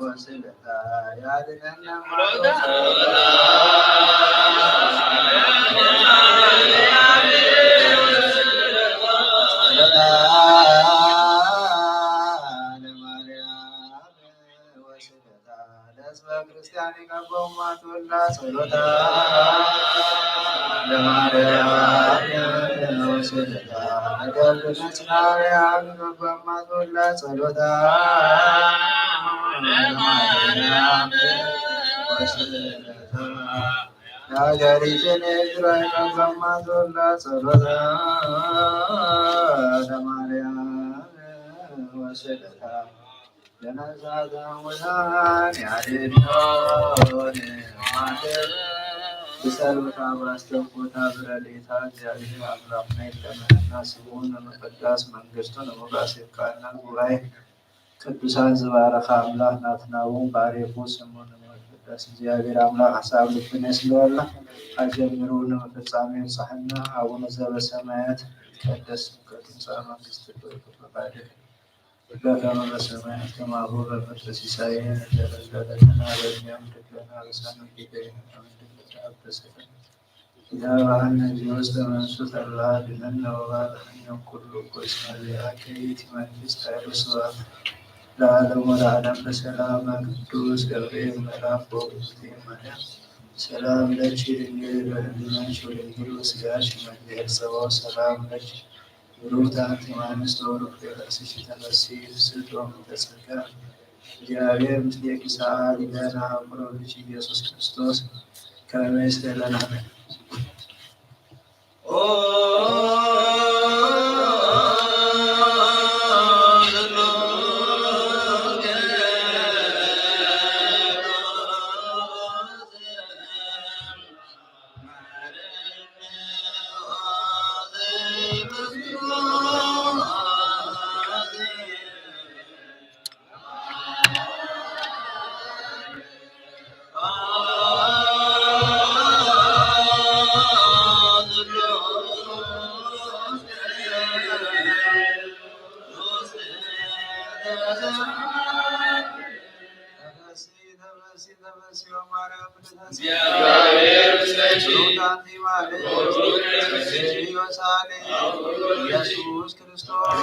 ወስእለታ ያድነነ እምሃሎ። ጸሎታ ለማርያም ወስእለታ ለሕዝበ ክርስቲያን ይቀበውማ ትውላ ጸሎታ ለማርያም ወስእለታ ለገብረ መጽናውያን ይቀበውማ ትውላ ጸሎታ ለማርያም ወስእለታ ለሀገሪቱን ኤርትራ ይቀበውማ ትውላ ጸሎታ ለማርያም ወስእለታ ለነፍሳተ ሙታን ያድኅኖን ማተብ ብጸሎታ ባስተንኮታ ብረድኤታ እግዚአብሔር አምላክና ይለመነና። ስሙ ንምቅዳስ መንግስቱ ንምውራስ ይብቃና። ጉባኤ ቅዱሳን ዝባረኸ አምላክ ናትናውን ባሪኹ ስሙ ንምቅዳስ እግዚአብሔር አምላክ ሐሳብ ልብን የስምረልና። አጀምሩ ንምፍጻሜ ይብጽሐና። አቡነ ዘበሰማያት ይትቀደስ ስምከ ትምጻእ መንግስትከ ወይኩን ፈቃድከ በከመ በሰማይ ከማሁ በምድር ሲሳየነ ዘለለዕለትነ ሀበነ ዮም ህድግ ለነ አበሳነ ወጌጋየነ ከመ ንሕነኒ ለአበሰ ኢታብአነ እግዚኦ ውስተ መንሱት አላ አድነነ ወባልሐነ እምኩሉ እኩይ እስመ ዚአከ ይእቲ መንግስት ኃይል ወስብሐት ለዓለሙ ለዓለም። በሰላመ ቅዱስ ገብርኤል መልአክ በውእቱ ማርያም ሰላም ለኪ ድንግል በህሊናኪ ወድንግል በስጋኪ እም እግዚአብሔር ጸባኦት ሰላም ለኪ ብሩክት አንቲ እምአንስት ወብሩክ ፍሬ ከርሥኪ ተፈሥሒ ፍስሕት ወምልዕተ ጸጋ እግዚአብሔር ምስሌኪ ሰአሊ ለነ ሀብ ቁሩብኪ ኢየሱስ ክርስቶስ ከመ ይስሕቅ ለነ ኃጢአት። እግዚአብሔር ይመስገን። ኢየሱስ ክርስቶስ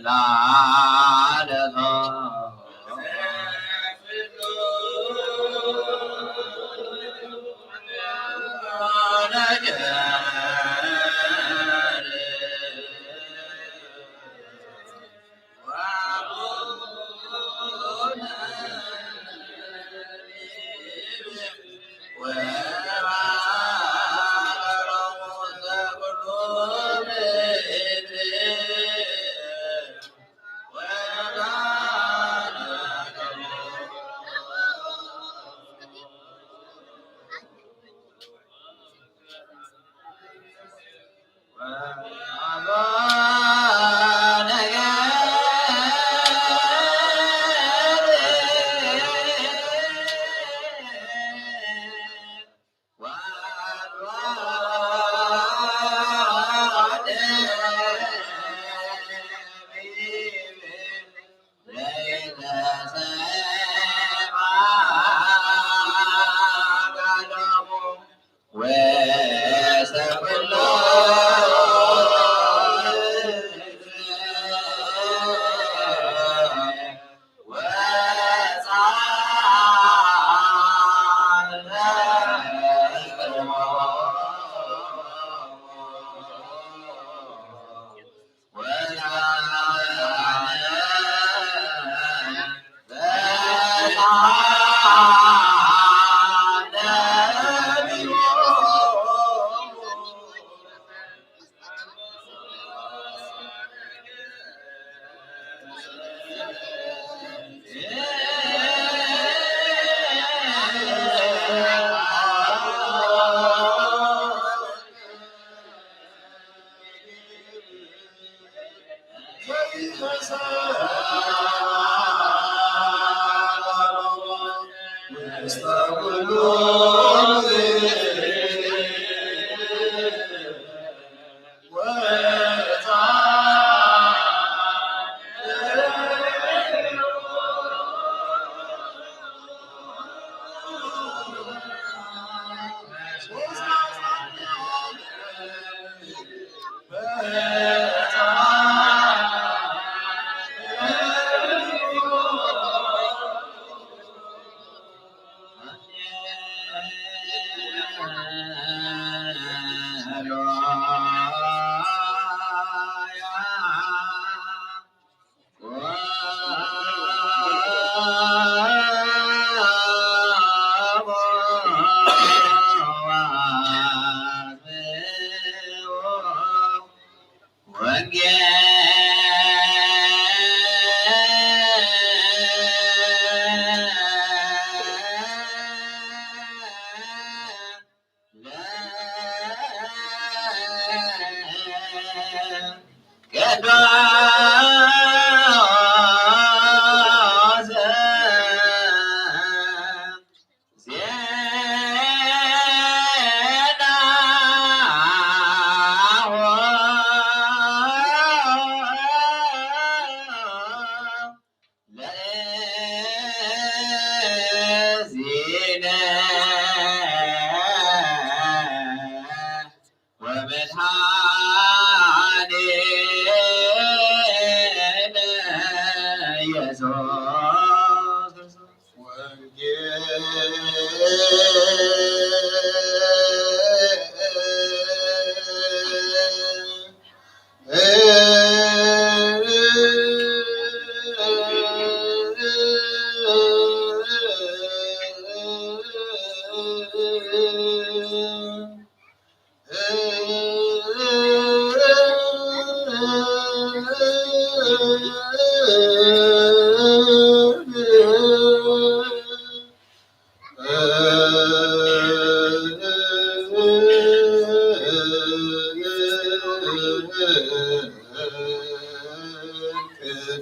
ላለ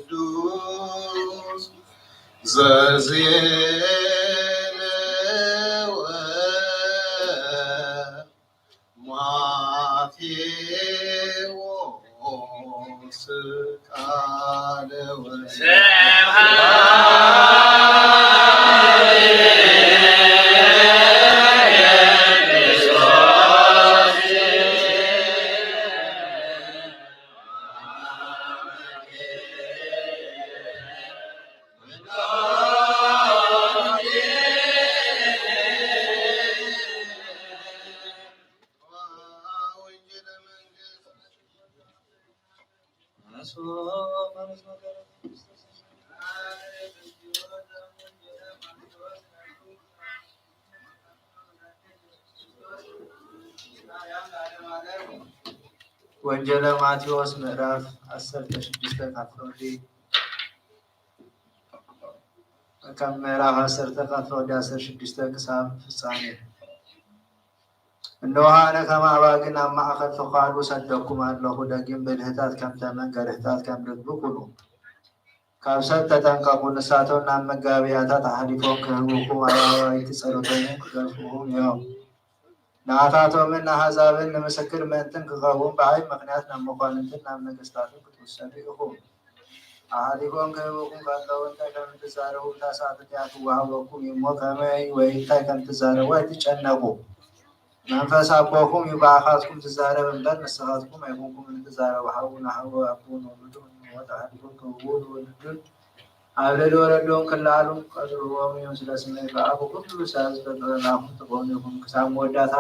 ቅዱስ ዘዜነወ ማቴዎስ ቃለ ወንጌል። ወንጌለ ማቴዎስ ምዕራፍ ዓሰርተ ሽዱሽተ ካብ ፍርዲ ካብ ምዕራፍ ዓሰርተ ካብ ፍርዲ ዓሰርተ ሽዱሽተ ክሳብ ፍጻሜ። እነሆ ኣነ ከም ኣባጊዕ ናብ ማእከል ተዃሉ እሰደኩም ኣለኹ። ደጊም ብልህታት ከም ተመን፣ ገርህታት ከም ርግቢ ኩኑ። ካብ ሰብ ተጠንቀቑ፣ ንሳቶም ናብ መጋብያታት ኣሕሊፎም ክህብኹም፣ ኣብ ኣባይቲ ጸሎቶም ክገፍዑኹም እዮም። ንኣታቶምን ንኣህዛብን ንምስክር ምእንትን ክኸውን ብኣይ ምኽንያት ናብ መኳንንትን ናብ ነገስታትን ክትውሰዱ ኢኹም። ኣሕሊፎም ክህብኹም ከለዉ እንታይ ከም እትዛረቡ እታ ሰዓት እቲኣ ትወሃበኩም እዩ እሞ፣ ከመይ ወይ እንታይ ከም እትዛረቡ ኣይትጨነቑ። መንፈስ ኣቦኹም እዩ ብኣኻትኩም ዝዛረብ እምበር፣ ንስኻትኩም ኣይኮንኩምን እትዛረቡ። ሓዉ ንሓዉ፣ ኣቦ ንውሉዱ፣ ንእሞ ተሓሊፎም ክህብዎ ንወለዱን ኣብ ልዕሊ ወለዶም ክለዓሉ ክቐጽዕዎም እዮም። ስለ ስመይ ከኣ ብኹሉ ሰብ ዝተጸላእኩም ትኾኑ ኢኹም። ክሳብ መወዳእታ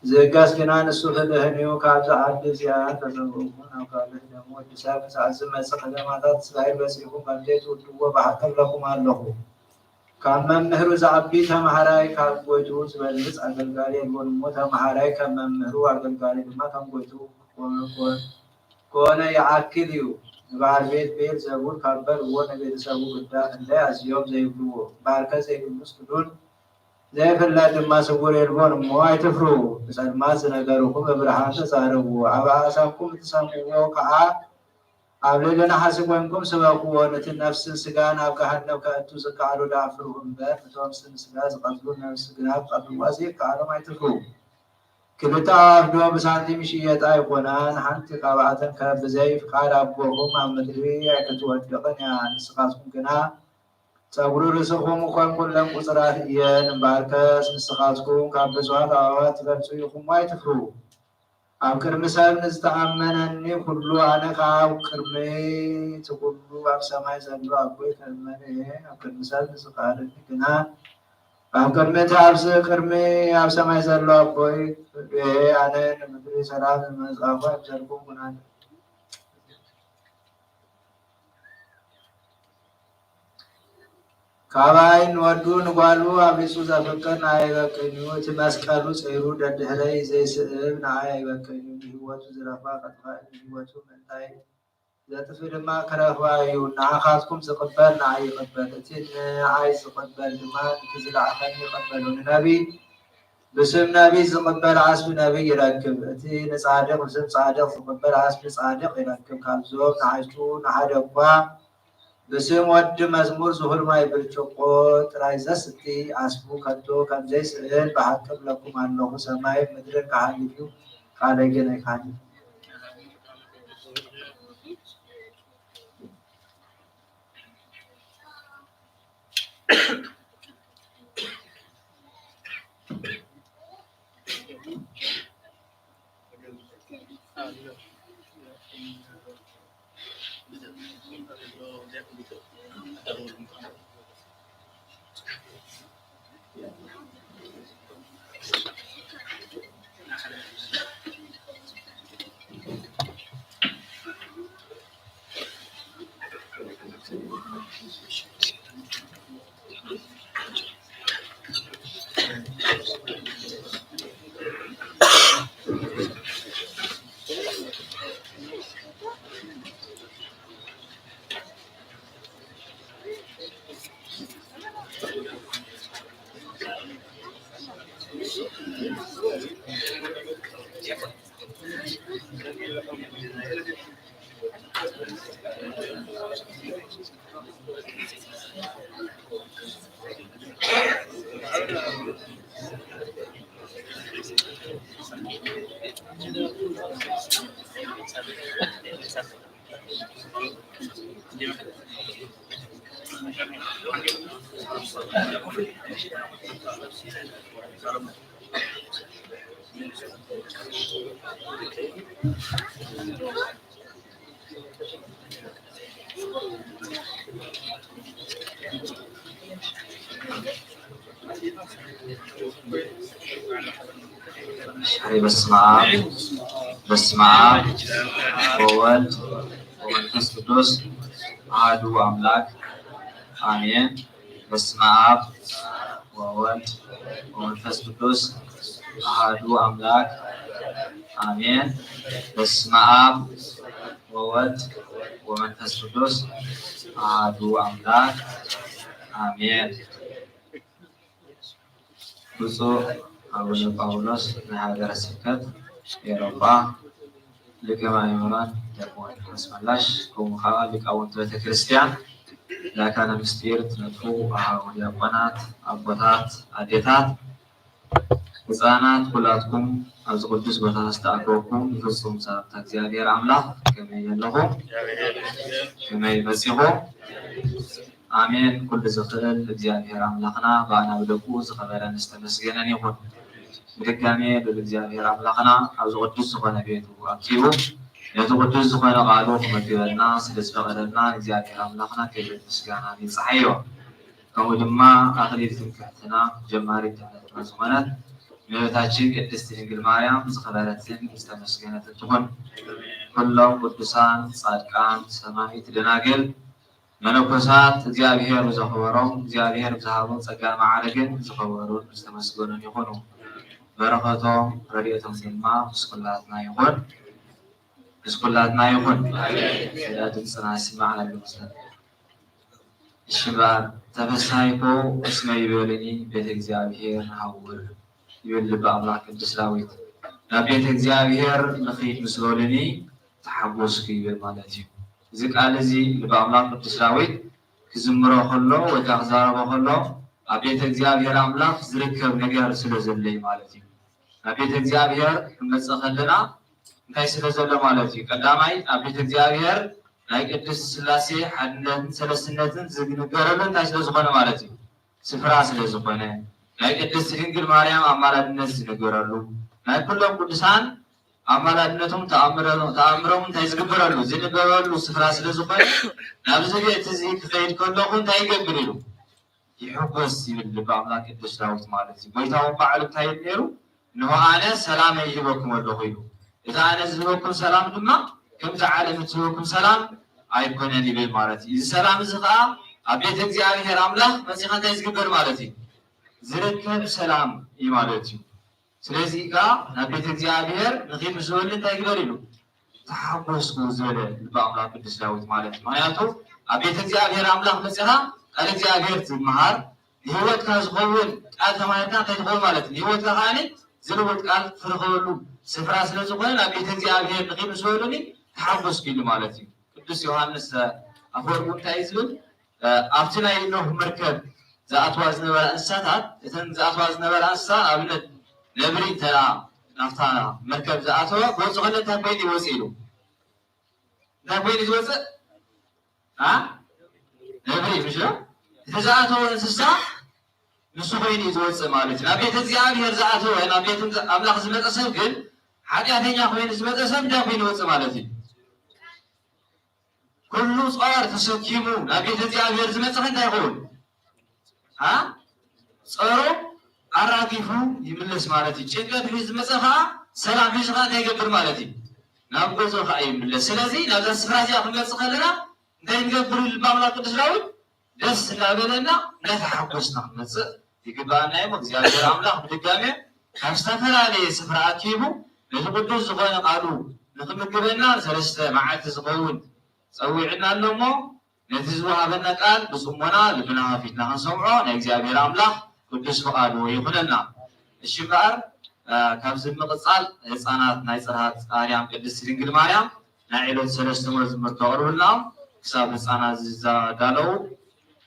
ዝእገስ ግና ንሱ ክድህን እዩ። ካብዛ ዓዲ እዚኣ ተሰዊእኩም ናብ ካልእ ህደሙ። ወዲ ሰብ ክሳዕ ዝመጽእ ከተማታት እስራኤል በጺሕኩም ከም ዘይትውድዎ ብሓቂ እብለኩም ኣለኹ። ካብ መምህሩ ዝዓቢ ተማሃራይ ካብ ጎይትኡ ዝበልጽ ኣገልጋሊ የልቦን እሞ፣ ተማሃራይ ከም መምህሩ ኣገልጋሊ ድማ ከም ጎይትኡ ኮነ ይኣክል እዩ። ንበዓል ቤት ቤልዘቡል ካብ በልዎ ንቤተሰቡ ግዳ ክንደይ ኣዝዮም ዘይብልዎ። እምበኣርከ ዘይግሉጽ ክዱን ዘይፍለጥ ድማ ስውር የልቦን እሞ ኣይትፍርሁ። ብጸልማት ዝነገርኹም ብብርሃን ተዛረብዎ። ኣብ ኣእዛንኩም እትሰምዕዎ ከኣ ኣብ ልዕሊ ናሕሲ ኮይንኩም ስበኽዎ። ነቲ ነፍስን ስጋን ኣብ ገሃነም ከእቱ ዝከኣሉ ደኣ ፍርሁ እምበር፣ ነቶም ስም ስጋ ዝቐትሉ ነፍሲ ግና ክቐትልዋ ዘይከኣሎም ኣይትፍርሁ። ክልተ ኣዕዋፍ ዶ ብሳንቲም ይሽየጣ ኣይኮናን? ሓንቲ ካብኣተን ከ ብዘይ ፍቃድ ኣቦኹም ኣብ ምድሪ ኣይክትወድቕን እያ። ንስኻትኩም ግና ጸጉሪ ርእስኹም እኳ ኩለን ቁጽራት እየን። እምበኣርከስ ንስኻትኩም ካብ ብጹኣት ኣዕዋፍ ትበልጹ ኢኹም፣ ኣይትፍርሁ። ኣብ ቅድሚ ሰብ ንዝተኣመነኒ ኩሉ፣ ኣነ ከኣ ኣብ ቅድሚ እቲ ኩሉ ኣብ ሰማይ ዘሎ ኣቦይ ክእመን እየ። ኣብ ቅድሚ ሰብ ንዝቃለኒ ግና፣ ኣብ ቅድሚ እቲ ኣብዚ ቅድሚ ኣብ ሰማይ ዘሎ ኣቦይ ክእመን እየ። ኣነ ንምድሪ ሰላም ዘምጽኣኹ ኣይምሰልኩን፣ ኩነኔ ካባይ ንወዱ ንጓሉ ኣብሊጹ ዘፍቅር ንዓይ ኣይበቅዕን እዩ። እቲ መስቀሉ ጽዒሩ ደድሕረይ ዘይስእብ ንዓይ ኣይበቅዕን እዩ። ንህይወቱ ዝረኽባ ከጥፍኣ እዩ፣ ንህይወቱ ምእንታይ ዘጥፍእ ድማ ክረኽባ እዩ። ንዓኻትኩም ዝቕበል ንዓይ ይቕበል፣ እቲ ንዓይ ዝቕበል ድማ ነቲ ዝለኣኸኒ ይቐበሎ። ንነቢይ ብስም ነቢይ ዝቕበል ዓስቢ ነቢይ ይረክብ፣ እቲ ንጻድቕ ብስም ጻድቕ ዝቕበል ዓስቢ ጻድቕ ይረክብ። ካብዞም ንዓይቱ ንሓደ እኳ ብስም ወዲ መዝሙር ዝሁል ማይ ብርጭቆ ጥራይ ዘስቲ ዓስቡ ከቶ ከም ዘይስእን ብሓቂ እብለኩም ኣለኹ፣ ሰማይን ምድርን ክሓልፍ እዩ፣ ቃለይ ግን ኣይክሓልፍን። በስመ አብ በስመ አብ ወወልድ ወመንፈስ ቅዱስ ኣሐዱ ኣምላክ ኣሜን። በስመ አብ ወወልድ ወመንፈስ ቅዱስ አሐዱ አምላክ አሜን። በስመ አብ ወወልድ ወመንፈስ ቅዱስ አሐዱ አምላክ አሜን። ብፁዕ አቡነ ጳውሎስ ናይ ሃገረ ስብከት ኤውሮጳ ሊቀ ማእምራን ዲያቆን ኣስመላሽ፣ ከምኡ ከዓ ሊቃውንት ቤተ ክርስቲያን፣ ለአካለ ምስጢር ትነጥፉ አበው ዲያቆናት፣ አቦታት፣ አዴታት፣ ህፃናት፣ ኩላትኩም ኣብዚ ቅዱስ ቦታ ዝተኣከብኩም ብፍጹም ሰላምታ እግዚኣብሔር ኣምላኽ ከመይ ኣለኹም? ከመይ መጺኹም? ኣሜን። ኩሉ ዝኽእል እግዚኣብሔር ኣምላኽና ብኣና ብደቁ ዝኸበረን ዝተመስገነን ይኹን። ብድጋሜ ልዑል እግዚኣብሔር ኣምላኽና ኣብዚ ቅዱስ ዝኾነ ቤቱ ኣኪቡ ነቲ ቅዱስ ዝኾነ ቃሉ ክመግበና ስለ ዝፈቐደልና ንእግዚኣብሔር ኣምላኽና ክብርን ምስጋናን ይብጽሓዮ። ከምኡ ድማ ኣኽሊል ትምክሕትና ጀማሪት ድሕነትና ዝኾነት እመቤታችን ቅድስት ድንግል ማርያም ዝኸበረትን ዝተመስገነትን ትኹን። ኩሎም ቅዱሳን፣ ጻድቃን፣ ሰማዕት፣ ደናግል፣ መነኮሳት እግዚኣብሔር ብዘኽበሮም፣ እግዚኣብሔር ብዝሃቦም ጸጋን መዓርግን ዝኸበሩን ዝተመስገኑን ይኹኑ። በረኸቶም ረድኤቶም ድማ ምስ ኩላትና ይኹን፣ ምስ ኩላትና ይኹን። ስለ ድምፅና ይስማዕ ኣሎ መስለኒ። እሺ እምበኣር፣ ተፈሳሂኮ እስመ ይቤልኒ ቤተ እግዚኣብሔር ነሐውር ይብል ልበ ኣምላክ ቅዱስ ዳዊት። ናብ ቤተ እግዚኣብሔር ንኺድ ምስ በሉኒ ተሓጎስኩ ይብል ማለት እዩ። እዚ ቃል እዚ ልበ ኣምላክ ቅዱስ ዳዊት ክዝምሮ ከሎ ወይ ከዓ ክዛረቦ ከሎ ኣብ ቤተ እግዚኣብሔር ኣምላክ ዝርከብ ነገር ስለ ዘሎ እዩ ማለት እዩ። ናብ ቤተ እግዚኣብሔር ክንመፅእ ከለና እንታይ ስለ ዘሎ ማለት እዩ? ቀዳማይ ኣብ ቤተ እግዚኣብሔር ናይ ቅድስት ስላሴ ሓድነትን ሰለስትነትን ዝንገረሉ እንታይ ስለ ዝኾነ ማለት እዩ? ስፍራ ስለ ዝኾነ፣ ናይ ቅድስት ድንግል ማርያም ኣማላድነት ዝንገረሉ፣ ናይ ኩሎም ቅዱሳን ኣማላድነቶም ተኣምረ-፣ ተኣምሮም እንታይ ዝግበረሉ ዝንበበሉ ስፍራ ስለ ዝኾነ ናብዚ ቤት እዚ ክኸይድ ከለኹ እንታይ ይገብር ኢሉ ይሕጎስ ይብል ልበ ኣምላክ ቅዱስ ዳዊት ማለት እዩ። ጎይታ እውን ባዕሉ እንታይ ይብል ነይሩ? እንሆ ኣነ ሰላመይ ይህበኩም ኣለኹ ኢሉ። እቲ ኣነ ዝህበኩም ሰላም ድማ ከምቲ ዓለም እትህበኩም ሰላም ኣይኮነን ይብል ማለት እዩ። እዚ ሰላም እዚ ከዓ ኣብ ቤተ እግዚኣብሔር ኣምላኽ መፂኻ እንታይ ዝግበር ማለት እዩ? ዝርከብ ሰላም እዩ ማለት እዩ። ስለዚ ከዓ ናብ ቤተ እግዚኣብሔር ንኺድ ምስ ዝበሉ እንታይ ግበር ኢሉ? ተሓጎስኩ ዝበለ ልበ ኣምላኽ ቅዱስ ዳዊት ማለት እዩ። ምኽንያቱ ኣብ ቤተ እግዚኣብሔር ኣምላኽ መፂኻ ቃል እግዚኣብሔር ትመሃር፣ ንህይወትካ ዝኸውን ቃል ተማሂርካ እንታይ ትኸውን ማለት እዩ? ንህይወትካ ከዓኒ ዝልውጥ ቃል ትረኽበሉ ስፍራ ስለ ዝኾነ ናብ ቤተ እግዚኣብሔር ንኺድ ምስ በሉኒ ተሓጎስኩ ኢሉ ማለት እዩ። ቅዱስ ዮሃንስ ኣፈወርቅ እንታይ እዩ ዝብል? ኣብቲ ናይ ኖህ መርከብ ዝኣትዋ ዝነበራ እንስሳታት፣ እተን ዝኣትዋ ዝነበራ እንስሳ፣ ኣብነት ነብሪ እንተ ደኣ ናብታ መርከብ ዝኣተወ ክወጽእ ከሎ እንታይ ኮይኑ ይወጽእ ኢሉ? እንታይ ኮይኑ ዝወጽእ? ኣ? ነብሪ፣ ምሽ ዶ? እቲ ዝኣተወ እንስሳ ንሱ ኮይኑ እዩ ዝወጽእ ማለት እዩ። ናብ ቤተ እግዚኣብሔር ዝኣተወ፣ ናብ ቤት ኣምላኽ ዝመጸ ሰብ ግን፣ ሓጢኣተኛ ኮይኑ ዝመጸ ሰብ እንታይ ኮይኑ ይወጽእ ማለት እዩ? ኩሉ ጾር ተሰኪሙ ናብ ቤተ እግዚኣብሔር ዝመጸ እንታይ ይኸውን? ኣ? ጾሩ ኣራጊፉ ይምለስ ማለት እዩ። ጭንቀት ሒዙ ዝመጸ ኸዓ ሰላም ሒዙ ኸዓ እንታይ ይገብር ማለት እዩ? ናብ ገዝኡ ኸዓ ይምለስ። ስለዚ ናብዛ ስፍራ እዚኣ ክንመጽእ ከለና እንታይ ንገብር ይብል ኣምላኽ ቅዱስ ዳዊት? ደስ እናበለና እናተሓጎስና ክንመጽእ ይግብኣና እዩ። እግዚኣብሔር ኣምላኽ ብድጋሜ ካብ ዝተፈላለየ ስፍራ ኣኪቡ ነቲ ቅዱስ ዝኾነ ቃሉ ንኽምግበና ሰለስተ መዓልቲ ዝኸውን ጸዊዕና ኣሎ እሞ ነቲ ዝወሃበና ቃል ብጽሞና ልብና ከፊትና ክንሰምዖ ናይ እግዚኣብሔር ኣምላኽ ቅዱስ ፍቓዱ ይኹነልና። እሺ እምበኣር፣ እ፣ ካብዚ ብምቕጻል ህጻናት ናይ ጽርሃት ኣርያም ቅድስቲ ድንግል ማርያም ናይ ዕለት ሰለስተ መዝሙር ተቕርብልና ክሳብ ህጻናት ዝዛዳለዉ፣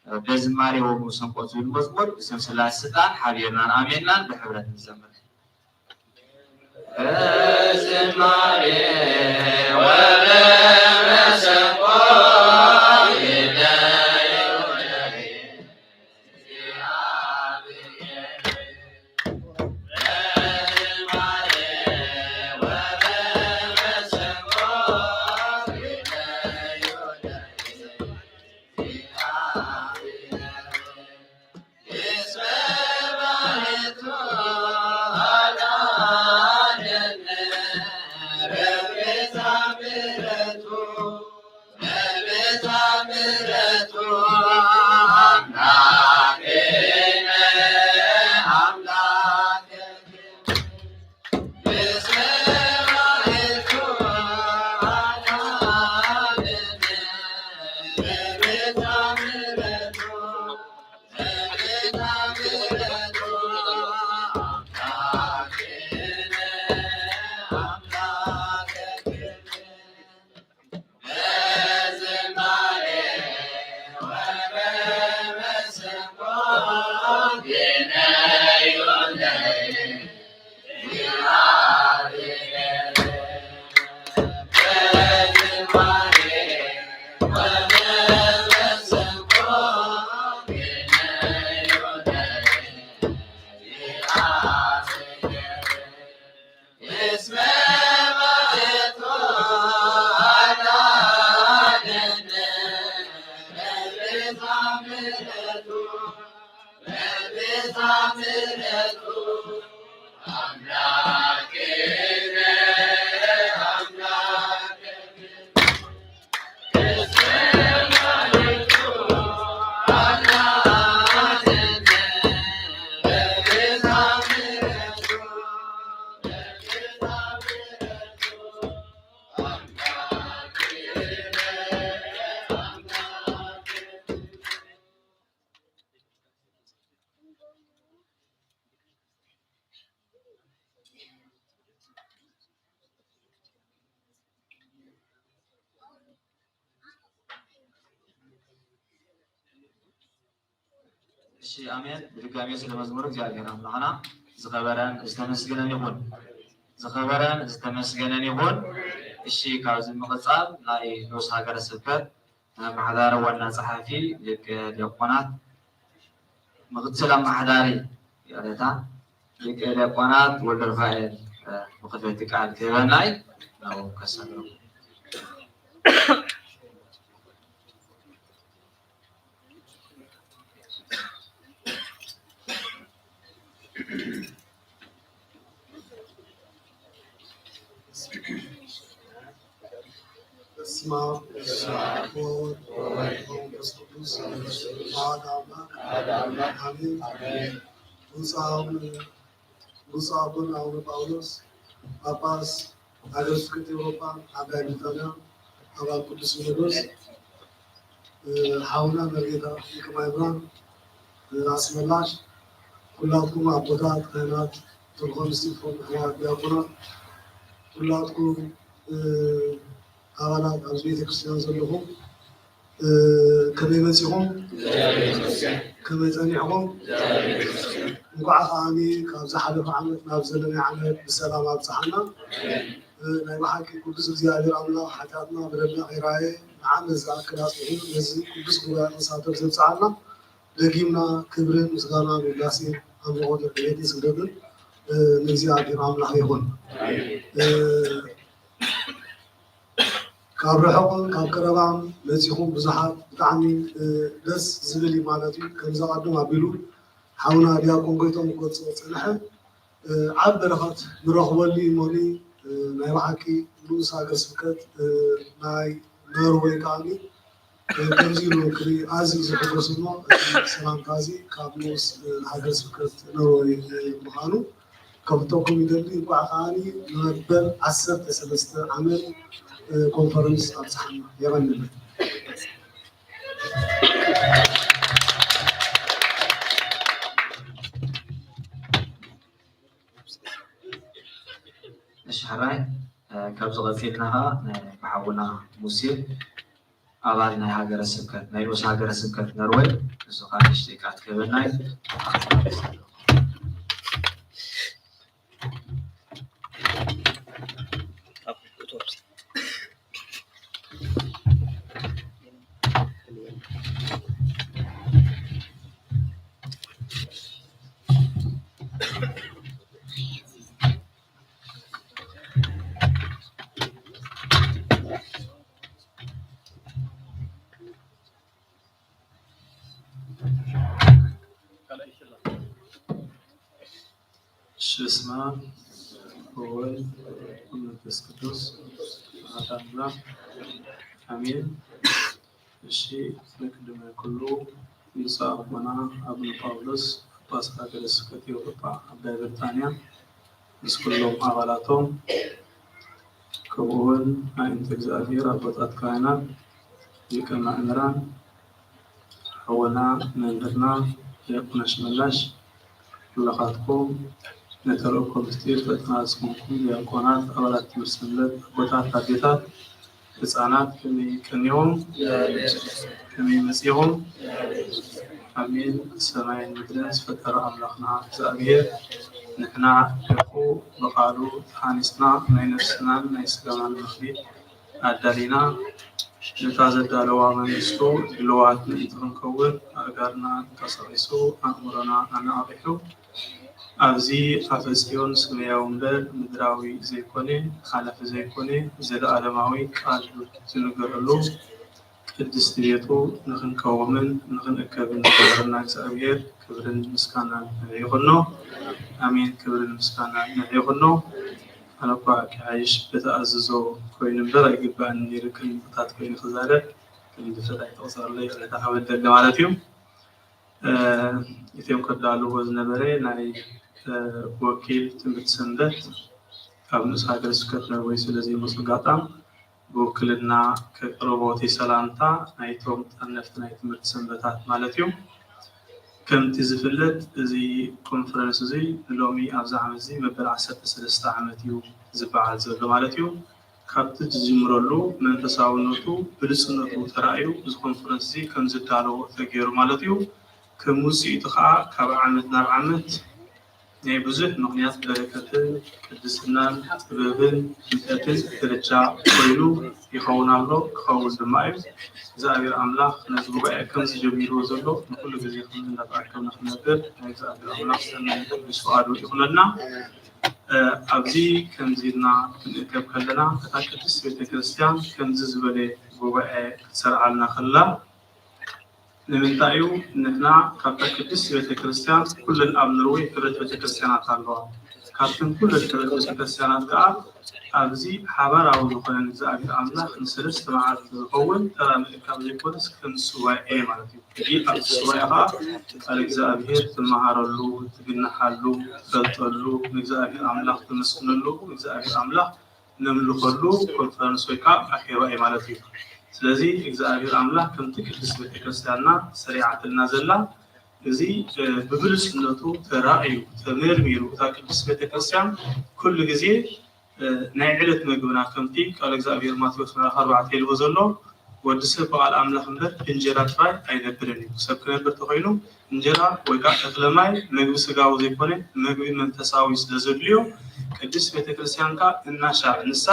እ፣ በዝማሬ ወመሰንቆ ዝብል መዝሙር ብስም ስላሴ ስልጣን ሓቢርናን ኣሜናን ብሕብረት ንዘምር። በዝማሬ ወበመሰንቆ ይደዩ እሺ፣ ኣሜን። ብድጋሜ ስለ መዝሙር እግዚኣብሔር ኣምላኽና ዝኸበረን ዝተመስገነን ይኹን። ዝኸበረን ዝተመስገነን ይኹን። እሺ፣ ካብዚ ምቕጻል ናይ ንኡስ ሃገረ ስብከት ኣመሓዳሪ ዋና ጸሓፊ ሊቀ ዲያቆናት ምኽትል ኣመሓዳሪ ይቕሬታ፣ ሊቀ ዲያቆናት ወልደሩፋኤል፣ እ፣ መኽፈቲ ቃል ክህበና እዩ። ናብኡ ከሰግሮ። በስመ አብ ወወልድ ወመንፈስ ቅዱስ አሐዱ አምላክ አሜን። ብፁዕ አቡነ፣ ብፁዕ አቡነ፣ አቡነ ጳውሎስ ጳጳስ ሀገረ ስብከት ኤውሮጳ ዓባይ ብሪጣንያ፣ አባል ቅዱስ ሲኖዶስ፣ እ፣ ሓውና መርጌታ ሊቀ ማእምራን፣ እ፣ ኣስመላሽ፣ ኩላትኩም ኣቦታት፣ ካህናት፣ ተልእኾ ንስቲፎም፣ ኣሕዋት ዲያቆናት፣ ኩላትኩም፣ እ፣ ኣባላት ኣብዚ ቤተክርስትያን ዘለኹም፣ እ፣ ከመይ መጺኹም? ከመይ ጸኒሕኹም? እንኳዕ ከዓኒ ካብ ዝሓለፈ ዓመት ናብ ዘለናይ ዓመት ብሰላም ኣብጽሓና። እ፣ ናይ ብሓቂ ቅዱስ እግዚኣብሔር ኣምላኽ ሓጢኣትና በደልና ከይረኣየ ንዓመት ዝኣክል ኣጽኒሑ ነዚ ቅዱስ ጉባኤ ክንሳተፍ ዘብጽሓና ደጊምና ክብርን ምስጋናን ውዳሴን ኣምልኾትን ዕቤትን ስግደትን፣ እ፣ ንእግዚኣብሔር ኣምላኽ ይኹን። እ፣ ካብ ርሑቕን ካብ ቀረባን መጺኹም ብዙሓት ብጣዕሚ፣ እ፣ ደስ ዝብል እዩ ማለት እዩ። ከምዚ ቀደም ኣቢሉ ሓውና ዲያቆን ጎይቶም ክገልጾ ዝጸንሐ፣ እ፣ ዓቢ በረኸት ንረኽበሉ እዩ እሞኒ፣ እ፣ ናይ ብሓቂ ንኡስ ሃገረ ስብከት፣ እ፣ ናይ ኖርወይ ከዓኒ፣ እ፣ ከምዚ ኢሉ ክርኢ ኣዝዩ ዝሕጎስ እሞ፣ እዚ ሰላምታ እዚ ካብ ንኡስ፣ እ፣ ሃገረ ስብከት ኖርወይ፣ እ፣ ምዃኑ ከፍልጠኩም ይደሊ። እንኳዕ ከዓኒ ንመበል ዓሰርተ ሰለስተ ዓመት፣ እ፣ ኮንፈረንስ ኣብጽሓና። የቐንየለይ። እሺ፣ ሕራይ፣ እ፣ ካብዚ ቀጺልና ኸዓ፣ እ፣ ብሓውና ሙሴ፣ ኣባል ናይ ሃገረ ስብከት፣ ናይ ንኡስ ሃገረ ስብከት ኖርወይ፣ ንሱ ኸዓ ንእሽተይ ቃል ክህበና እዩ። እሺ፣ በስመ አብ ወወልድ ወመንፈስ ቅዱስ አሐዱ አምላክ አሜን። እሺ፣ ንቅድመ ኩሉ ብፁዕ ኣቦና ኣቡነ ጳውሎስ ጳጳስ ሃገረ ስብከት ኤውሮጳ ዓባይ ብሪጣንያ ምስ ኩሎም ኣባላቶም፣ ከምኡ እውን ኣዒንተ እግዚኣብሔር ኣቦታት ካህናት፣ ሊቀ ማእምራን፣ ሓወና መምህርና ዲያቆን ኣሽመላሽ፣ ኩላኻትኩም ንተልእኮ ምስጢር ፈተና ዝኾንኩም ዲያቆናት፣ ኣባላት ትምህርቲ ሰንበት፣ ኣቦታት፣ ኣዴታት፣ ህፃናት ከመይ ቀኒኹም? ከመይ መፂኹም? ኣሜን። ሰማይን ምድርን ዝፈጠረ ኣምላኽና እግዚኣብሔር ንሕና ደቁ ብቓሉ ተሃኒፅና ናይ ነፍስናን ናይ ስጋናን መኽሊት ኣዳሊና ነታ ዘዳለዋ መንግስቱ ድልዋት ምእንቲ ክንከውን ኣእጋርና ኣንቀሳቒሱ ኣእምሮና ኣነቓቒሑ ኣብዚ ኣፈ-ጽዮን ሰማያዊ እምበር ምድራዊ ዘይኮነ፣ ሓላፊ ዘይኮነ፣ ዘለኣለማዊ ቃል ዝንገረሉ ቅድስቲ ቤቱ ንኽንቀውምን ንኽንእከብን ዝገበረና እግዚኣብሔር ክብርን ምስጋናን ንዕኡ ይኹኖ። ኣሜን። ክብርን ምስጋናን ንዕኡ ይኹኖ። ኣነ እኳ ክሓይሽ በቲ ኣዘዞ ኮይኑ እምበር ኣይግባእን ነይሩ ቅድሚ ምቕታት ኮይኑ ክዛረብ፣ ግን ድፍረት ኣይተቑጸረለይ፣ ይቕሬታ ክብል ደሊ ማለት እዩ። እ፣ እቶም ከዳልዎ ዝነበረ ናይ፣ እ፣ ወኪል ትምህርቲ ሰንበት ካብ ንኡስ ሃገረ ስብከት ኖርወይ ስለ ዘይመጹ ኣጋጣም ብውክልና ከቅርቦ እቲ ሰላምታ ናይቶም ጠነፍቲ ናይ ትምህርቲ ሰንበታት ማለት እዩ። ከምቲ ዝፍለጥ እዚ ኮንፈረንስ እዚ ንሎሚ ኣብዚ ዓመት እዚ መበል ዓሰርተ ሰለስተ ዓመት እዩ ዝበዓል ዘሎ ማለት እዩ። ካብቲ ዝጅምረሉ መንፈሳውነቱ ብሉጽነቱ ተራእዩ እዚ ኮንፈረንስ እዚ ከም ዝዳሎ ተገይሩ ማለት እዩ። ከም ውፅኢቱ ከዓ ካብ ዓመት ናብ ዓመት ናይ ብዙሕ ምኽንያት በረከትን ቅድስናን ጥበብን ፍልጠትን ደረጃ ኮይኑ ይኸውን ኣሎ፣ ክኸውን ድማ እዩ። እግዚኣብሔር ኣምላኽ ነዚ ጉባኤ ከም ዝጀሚርዎ ዘሎ ንኩሉ ግዜ ከም እንዳተኣከብና ክነብር ናይ እግዚኣብሔር ኣምላኽ ሰናይ ፍቃዱ ይኹነልና። ኣብዚ ከምዚ ኢልና ክንእከብ ከለና እታ ቅድስት ቤተክርስትያን ከምዚ ዝበለ ጉባኤ ክትሰርዓልና ከላ ንምንታይ እዩ ንሕና ካብታ ቅድስት ቤተክርስትያን ኩለን ኣብ ኖርወይ ሕብረት ቤተክርስትያናት ኣለዋ። ካብተን ኩለን ሕብረት ቤተክርስትያናት ከዓ ኣብዚ ሓባራዊ ዝኾነ ንእግዚኣብሔር ኣምላኽ ንሰለስተ መዓልቲ ዝኸውን ተራ ምእካብ ዘይኮነስ ከም ሱባኤ ማለት እዩ። እዚ ኣብዚ ሱባኤ ከዓ ቃል እግዚኣብሔር ትመሃረሉ፣ ትግንሓሉ፣ ትፈልጠሉ፣ ንእግዚኣብሔር ኣምላኽ ትመስግነሉ፣ ንእግዚኣብሔር ኣምላኽ ነምልኸሉ ኮንፈረንስ ወይ ከዓ ኣኼባ እዩ ማለት እዩ። ስለዚ እግዚኣብሔር ኣምላኽ ከምቲ ቅድስት ቤተክርስትያንና ሰሪዓትልና ዘላ እዚ ብግልፅነቱ ተራእዩ ተመርሚሩ እታ ቅድስት ቤተክርስትያን ኩሉ ግዜ ናይ ዕለት ምግብና ከምቲ ቃል እግዚኣብሔር ማቴዎስ ምዕራፍ ኣርባዕተ ኢልዎ ዘሎ ወዲ ሰብ ብቃል ኣምላኽ እምበር ብእንጀራ ጥራይ ኣይነብርን እዩ። ሰብ ክነብር ተኮይኑ እንጀራ ወይ ከዓ እኽለ ማይ ምግቢ ስጋዊ ዘይኮነ ምግቢ መንፈሳዊ ስለዘድልዮ ቅድስት ቤተክርስትያን ከዓ እናሻዕ ንሳ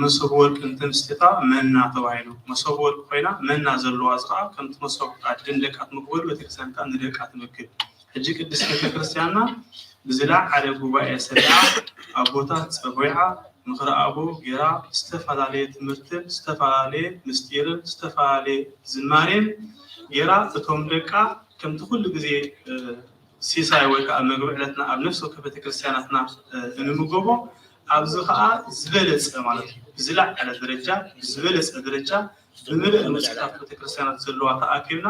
መሶብ ወርቂ እንተምስጢታ መና ተባሂሉ። መሶብ ወርቂ ኮይና መና ዘለዋ እዚ ከዓ ከምቲ መሶብ ኣድን ደቃት ምግበሉ ቤተክርስትያን ከዓ ንደቃ ትምግብ። ሕጂ ቅድስት ቤተክርስትያንና ብዝለዓለ ጉባኤ ሰሪዓ ኣቦታት ፀዊዓ ምኽሪ ኣቦ ገይራ ዝተፈላለየ ትምህርትን ዝተፈላለየ ምስጢርን ዝተፈላለየ ዝማሬን ገይራ እቶም ደቃ ከምቲ ኩሉ ግዜ ሲሳይ ወይ ከዓ ምግቢ ዕለትና ኣብ ነፍሲ ወከፍ ቤተክርስትያናትና እንምገቦ ኣብዚ ከዓ ዝበለፀ ማለት እዩ ብዝለዓለ ደረጃ ብዝበለፀ ደረጃ ብምልእ ንፅሕታት ቤተክርስትያናት ዘለዋ ተኣኪብና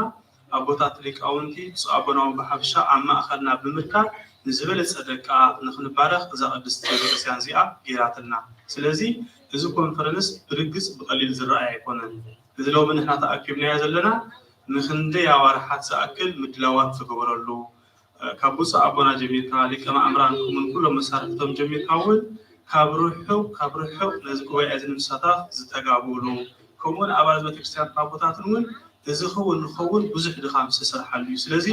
ኣቦታት ሊቃውንቲ ብፁዕ ኣቦና እውን ብሓፈሻ ኣብ ማእኸልና ብምርካብ ንዝበለፀ ደቃ ንክንባረኽ እዛ ቅድስቲ ቤተክርስትያን እዚኣ ገይራትልና። ስለዚ እዚ ኮንፈረንስ ብርግፅ ብቐሊል ዝረኣይ ኣይኮነን። እዚ ሎሚ ንሕና ተኣኪብናዮ ዘለና ንክንደይ ኣዋርሓት ዝኣክል ምድላዋት ዝተገበረሉ ካብ ብፁዕ ኣቦና ጀሚርካ ሊቀ ማእምራን ከምኡን ኩሎም መሳርሕቶም ጀሚርካ እውን ካብ ርሑቕ ካብ ርሑቕ ነዚ ጉባኤ እዚ ንምሳታፍ ዝተጋብኡሉ ከምኡውን ኣባላት ቤተክርስትያን ኣቦታትን እውን እዚ ክውን ንኸውን ብዙሕ ድኻም ዝተሰርሓሉ እዩ። ስለዚ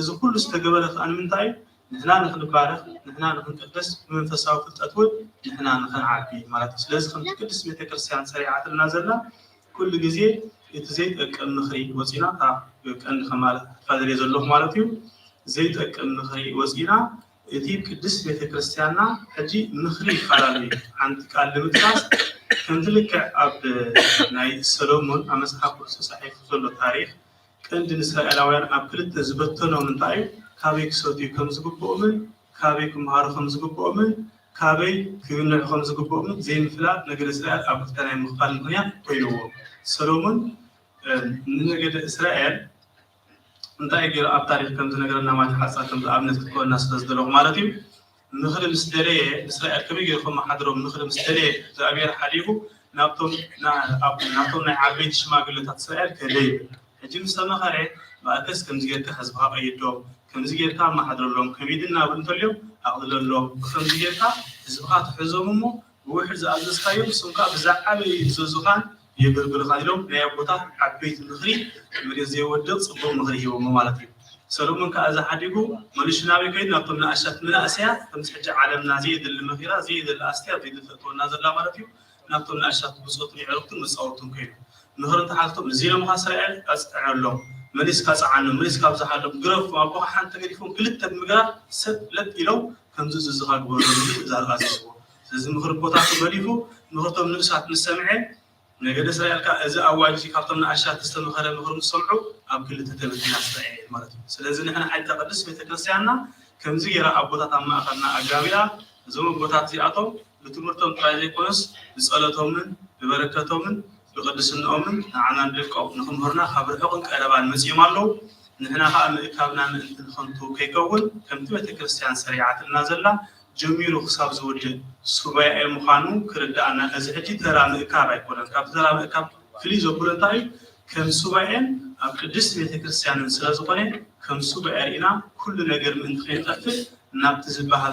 እዚ ኩሉ ዝተገበረ ከዓ ንምንታይ እዩ? ንሕና ንክንባረኽ ንሕና ንክንቅደስ ብመንፈሳዊ ፍልጠት እውን ንሕና ንክንዓቢ ማለት እዩ። ስለዚ ከምቲ ቅድስት ቤተክርስትያን ሰሪዓትልና ዘላ ኩሉ ግዜ እቲ ዘይጠቅም ምኽሪ ወፂና እታ ቀንዲ ከማልእ ፋደል ዘለኹ ማለት እዩ ዘይጠቅም ምኽሪ ወፂና እቲ ቅድስት ቤተክርስትያንና ሕጂ ምኽሪ ይፈላለዩ ሓንቲ ቃል ንምጥቃስ ከምቲ ልክዕ ኣብ ናይ ሰሎሞን ኣብ መፅሓፍ ቅዱስ ተፃሒፉ ዘሎ ታሪክ ቀንዲ ንእስራኤላውያን ኣብ ክልተ ዝበተኖም እንታይ እዩ ካበይ ክሰትዩ ከም ዝግብኦምን ካበይ ክምሃሩ ከም ዝግብኦምን ካበይ ክግንሑ ከም ዝግብኦምን ዘይምፍላጥ ነገደ እስራኤል ኣብ ክልተ ናይ ምኽፋል ምኽንያት ኮይንዎ ሰሎሞን ንነገደ እስራኤል እንታይ ገይሩ ኣብ ታሪክ ከም ዝነገረና ማለት ሓፃ ከም ኣብነት ክትኮና ስለ ዝደለኹ ማለት እዩ ምኽሪ ምስ ደለየ እስራኤል ከመይ ገይሩ ከመሓድሮም ምኽሪ ምስ ደለየ እግዚኣብሔር ሓሊፉ ናብቶም ናቶም ናይ ዓበይቲ ሽማግለታት እስራኤል ከደ ይብል ሕጂ ምስ ተመኸረ ማእከስ ከምዚ ጌርካ ህዝብኻ ቀይዶም ከምዚ ጌርካ መሓድረሎም ከሚድና ብል እንተልዮም ኣቕልለሎም ብከምዚ ጌርካ ህዝብኻ ትሕዞም እሞ ብውሕድ ዝኣዘዝካዮም ንሶም ከዓ ብዝዓበየ ይእዘዙኻን የገልግሉኻን ኢሎም ናይ ኣቦታት ዓበይቲ ምኽሪ መሬት ዘይወድቕ ፅቡቕ ምኽሪ ሂቦሞ ማለት እዩ። ሰሎሞን ከዓ እዚ ሓዲጉ መሊሱ ናበይ ከይዱ ናብቶም ንኣሻት መናእሰያት ከምዚ ሕጂ ዓለምና ዘየድሊ መኺራ ዘየድሊ ኣስትያ ኣብ ዘይድሊ ተእትወና ዘላ ማለት እዩ። ናብቶም ንኣሻት ብፆትን የዕሩኽትን መፃወትን ከይዱ ምኽሪ እንተሓቶም እዚ ኢሎምኻ እስራኤል ኣፅዕዐሎም መሊስካ ፀዓኖም መሊስካ ኣብዝሓሎም ግረፎም ኣቦኻ ሓንቲ ተገዲፎም ክልተ ብምግራፍ ሰብ ለጥ ኢሎም ከምዚ ዝዝኻ ግበረሉ ኢሉ ትእዛዝ ኣዚዝዎ። ስለዚ ምኽሪ ኣቦታቱ ገዲፉ ምኽርቶም ንኡሳት ምስ ሰምዐ ነገደ እስራኤል ከኣ እዚ ኣዋጅ እዚ ካብቶም ንኣሻት ዝተመኸረ ምኽሪ ምስ ሰምዑ ኣብ ክልተ ተበቲና እስራኤል ማለት እዩ። ስለዚ ንሕና ሓይልታ ቅድስት ቤተክርስትያንና ከምዚ ገይራ ኣቦታት ኣብ ማእኸልና ኣጋቢኣ እዞም ኣቦታት እዚኣቶም ብትምህርቶም ጥራይ ዘይኮነስ ብጸሎቶምን ብበረከቶምን ብቅድስንኦምን ንዓና ንደቆም ንክምህሩና ካብ ርሑቅን ቀረባን መጺኦም ኣለዉ። ንሕና ከኣ ምእካብና ምእንቲ ንኸንቱ ከይከውን ከምቲ ቤተክርስትያን ሰሪዓትልና ዘላ ጀሚሩ ክሳብ ዝውድእ ሱባኤ ምዃኑ ክርድኣና። እዚ ሕጂ ተራ ምእካብ ኣይኮነን። ካብቲ ተራ ምእካብ ፍልይ ዘብሎ እንታይ እዩ? ከም ሱባኤን ኣብ ቅድስቲ ቤተክርስትያንን ስለ ዝኾነ ከም ሱባኤ ርኢና ኩሉ ነገር ምእንቲ ከይጠፍእ ናብቲ ዝበሃል